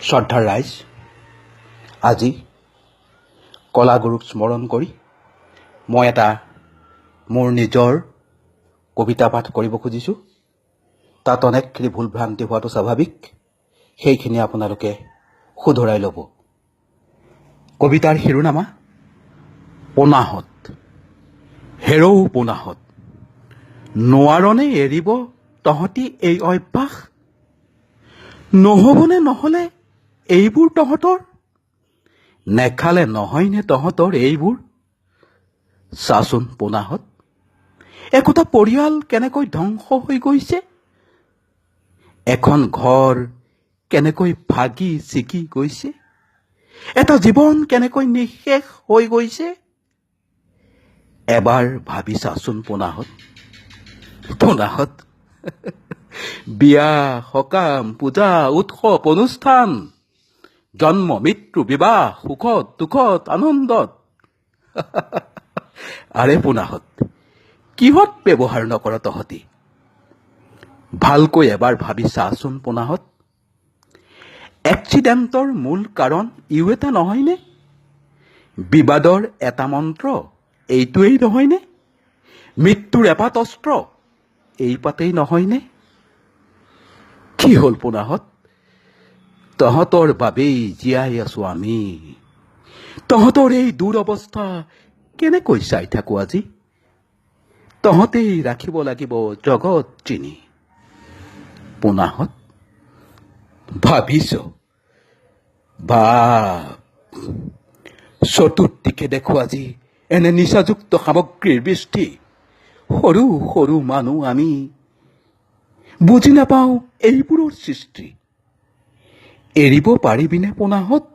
শ্ৰদ্ধাৰ ৰাইজ, আজি কলাগুৰুক স্মৰণ কৰি মই এটা মোৰ নিজৰ কবিতা পাঠ কৰিব খুজিছোঁ। তাত অনেকখিনি ভুল ভ্ৰান্তি হোৱাটো স্বাভাৱিক, সেইখিনি আপোনালোকে শুধৰাই ল'ব। কবিতাৰ শিৰোনামা পোনাহঁত। হেৰৌ পোনাহঁত, নোৱাৰনে এৰিব তহঁতি এই অভ্যাস? নহ'বনে নহ'লে এইবোৰ তহঁতৰ? নেখালে নহয়নে তহঁতৰ এইবোৰ? চাচোন পোনাহঁত, একোটা পৰিয়াল কেনেকৈ ধ্বংস হৈ গৈছে, এখন ঘৰ কেনেকৈ ভাগি ছিগি গৈছে, এটা জীৱন কেনেকৈ নিঃশেষ হৈ গৈছে। এবাৰ ভাবি চাচোন পোনাহঁত। পোনাহঁত, বিয়া, সকাম, পূজা, উৎসৱ, অনুষ্ঠান, জন্ম, মৃত্যু, বিবাহ, সুখত, দুখত, আনন্দত, আৰে পোনাহঁত, কিহত ব্যৱহাৰ নকৰ তহঁতি? ভালকৈ এবাৰ ভাবি চাচোন পোনাহঁত, এক্সিডেণ্টৰ মূল কাৰণ ইও এটা নহয়নে? বিবাদৰ এটা মন্ত্ৰ এইটোৱেই নহয়নে? মৃত্যুৰ এপাত অস্ত্ৰ এই পাতেই নহয়নে? কি হ'ল পোনাহঁত? তহঁতৰ বাবেই জীয়াই আছো আমি। তহঁতৰ এই দুৰৱস্থা কেনেকৈ চাই থাকো আজি? তহঁতেই ৰাখিব লাগিব জগত চিনি। পোনাহঁত, ভাবিছ ভাব, চতুৰ্দিশে দেখো আজি এনে নিচাযুক্ত সামগ্ৰীৰ বৃষ্টি। সৰু সৰু মানুহ আমি বুজি নাপাওঁ এইবোৰৰ সৃষ্টি। এৰিব পাৰিবিনে পোনাহঁত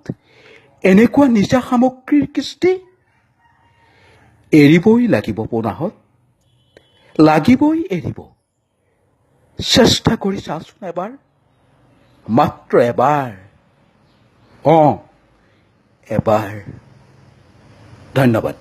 এনেকুৱা নিচা সামগ্ৰীৰ কৃষ্টি? এৰিবই লাগিব পোনাহঁত, লাগিবই এৰিব। চেষ্টা কৰি চাচোন এবাৰ, মাত্ৰ এবাৰ, অঁ, এবাৰ। ধন্যবাদ।